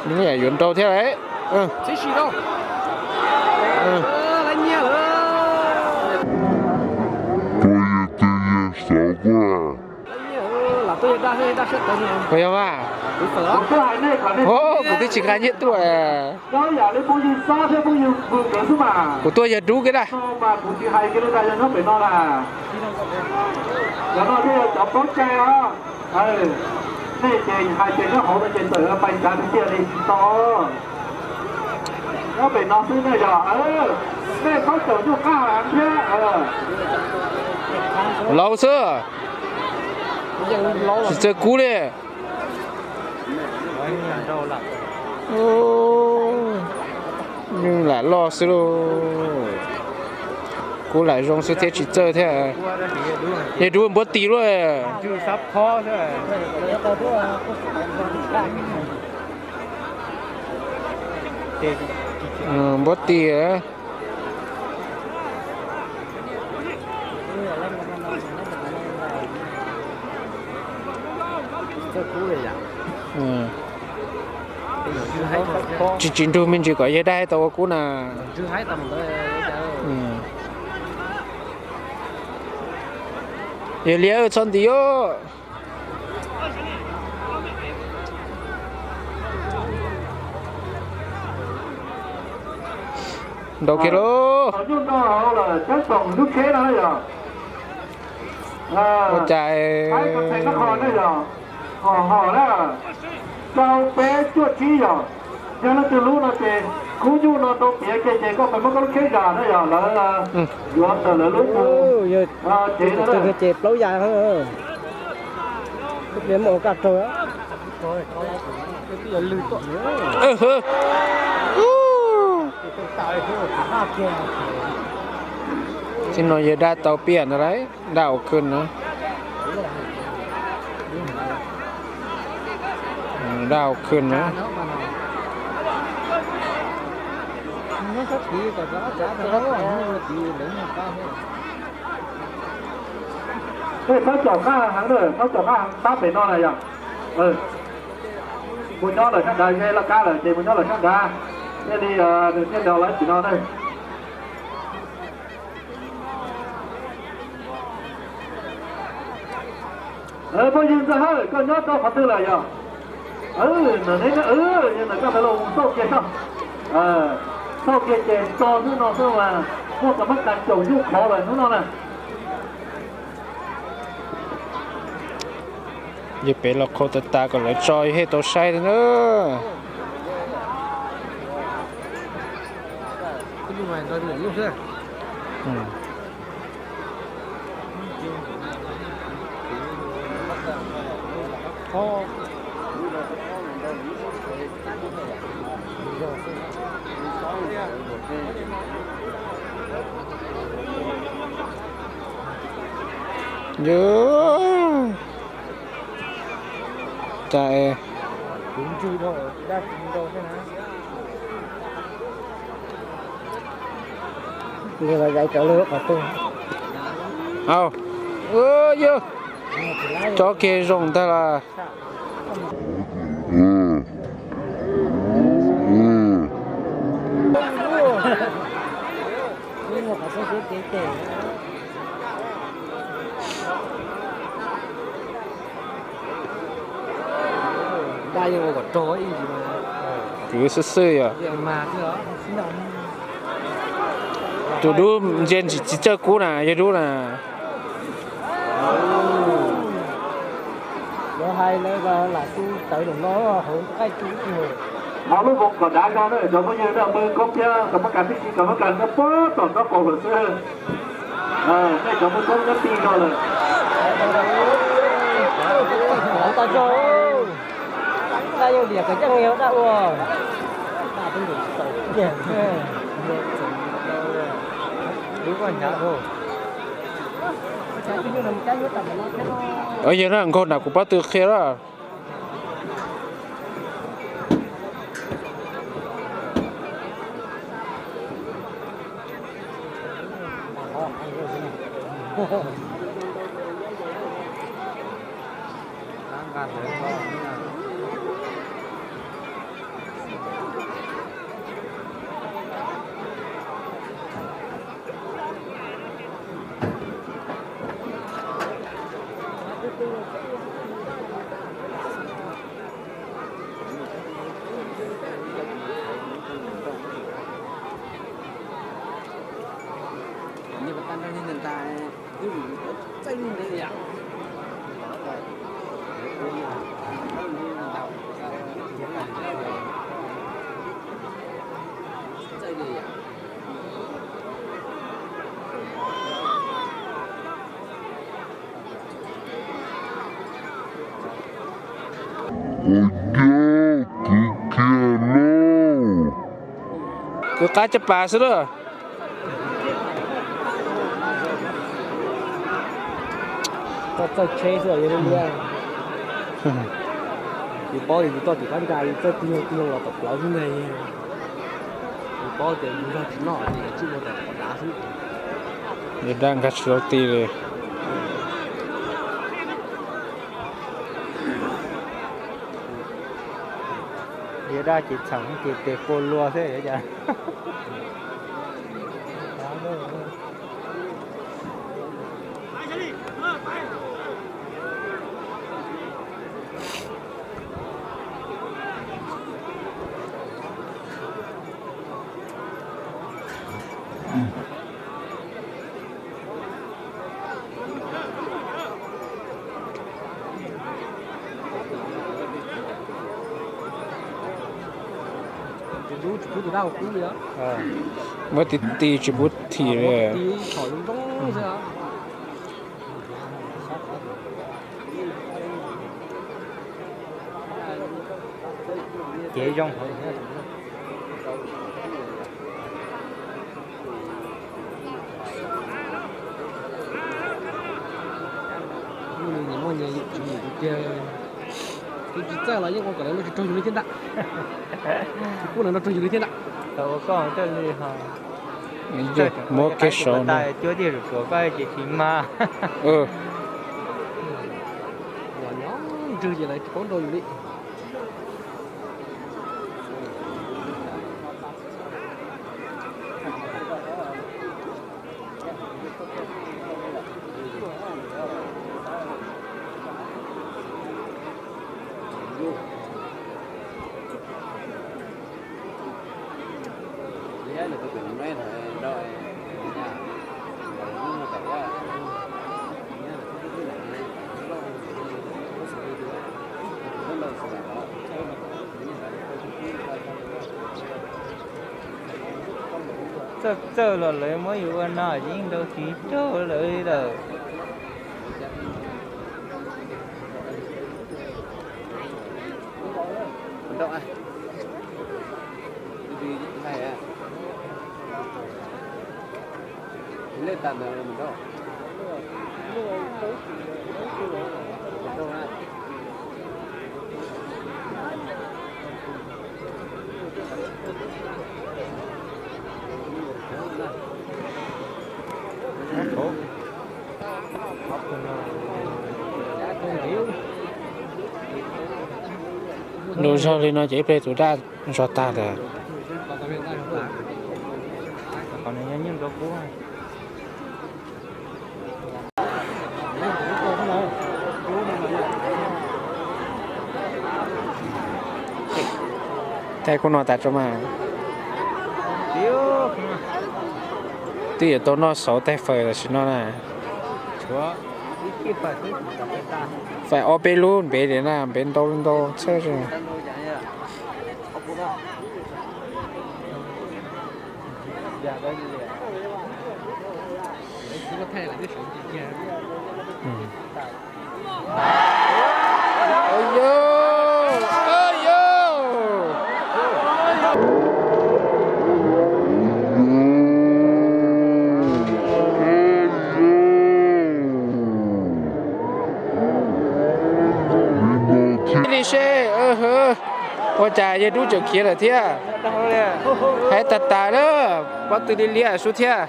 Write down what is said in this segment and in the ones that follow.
Yuav nrau thiab lauj. Puas yog mas? Kuv twb tsis nqa nyiaj tuaj. Kuv tuaj yog dub kiag dab. Nej ces hais tias nyob hauv no ces txawm pais tsav tiag tiag li tsis tau. Nyob pem no xwb nej yog, nej txhob caum nyuj qab heev thiab. Laus xwb, tsis txawj kub li. Nyuj lam loj xwb lauj. Kub lam zoo xwb thiab tsis txawj thiab. Yog dub npuab tis luaj. Npuab tis. Tsis tsis nrug me ntsis kom yawg dab tau ua kub na. Yawg liab txhob nti os. Nrau kiag lauj. Ua cas rau peb cuaj tsib yog, yog leej twg lub no ces kub nyuj no rau piav kiag ces koj pes muab koj lub tsheb zam na yog lawv yuav tawm lawv lub mus tsev no ces plaub ya. Pliag muaj ua kaj raug. Txij no yawg dab tau piaj ntag lauj, dab ua khwj na. Dab ua khwj na. Txhob caum qab heev na, txhob caum qab heev, tab pem no na yog. Mus nyob lawm sab nrad, ze laj kab lawm ces mus nyob lawm sab nrad, thiaj li nws thiaj nrog lawv tim no na. Phooj ywg Ntxawg Hawj, koj nyob rau qhov twg lawm yog? Yog ntawm koj ntawd los mus xauj kiag soj. Xauj kiag ces tso xwb no xwb mas muaj tau mab kas caum nyuj khov lawm hnub no na. Yog pem los qhau tas tas kom lawv tso thiaj tau saib na. Yog cas es Au, yog tso kiag zoo ntag las. Kwv xwb xwb yog. Tus dub ntsia tsis txawj kub na, yog dub na. Hauv lub voos kom dav zog na cov phooj ywg, noj pw koob thiab kom mab kas tib si, kom mab kas nyob puag tom nraub qaum lawm xwb. Nej cov phooj ywg nyob tij zog lawm. Daj yeej diam kom ceej yog daj ua. Yog na, nkaug nram kuv pob tw qhia lawm. Tus qab caj pas xwb lawm. Txawj tsheb xwb yog li. Yus paub yus toj tim qab ntsa, yus txawj tig loo tig loo los tom plawv xwb ntag. Yus paub tias yus zog tsis noj ces yus tsuj ua tom dav xwb. Yus dab nkag tsis tau ti li. Yus dab ces txheem ces tes kua luag xwb cas. Muab ti ti tsis pub thim li. Ces zoo. Muaj nyias yim tsis yim tiag, tus tsis txawj los yeej ua kom lawv tsis raug yus li thiab ntag. Tsis pub lawv nrog raug yus li thiab ntag. Tau ua koj coj li ho. Muab kiag saud na. Cuab tiag ruam ruam koj ces tsis mag. Los nyob nrwg ces lawv tsis paub nrog yus li. Txawj txawj los lawv muab yus ua no yeej nrau tiv rau lawv li lawm. Nws zog li no ces ib pliag tus daj zog tag lawm. Thaij khub no tas tso mas. Twb yuav tau noj xauv taig fawm tam sim no na. Fais ob peb lub npev li na, npev ntau ntau txhawj. Li seb, ua cas yawg dub tseem khiav lawm thiab. Hais tas tas lawm, pob tw li liab sub thiab.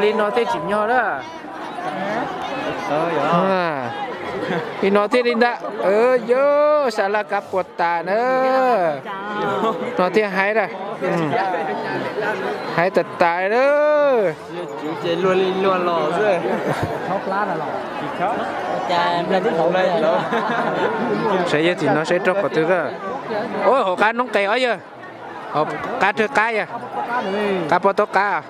Li no thiaj tsim nyog lawm. Li no thiaj li ntag. Yog sab laj kab puas tas na. No thiaj haib lawm. Haib tas tas lawm. Saib yawg tim no saib raug qhov twg lawm. Ua hauv qab noob qes ob yawg. Hauv qab rhawv qab yog qab pob taub qab.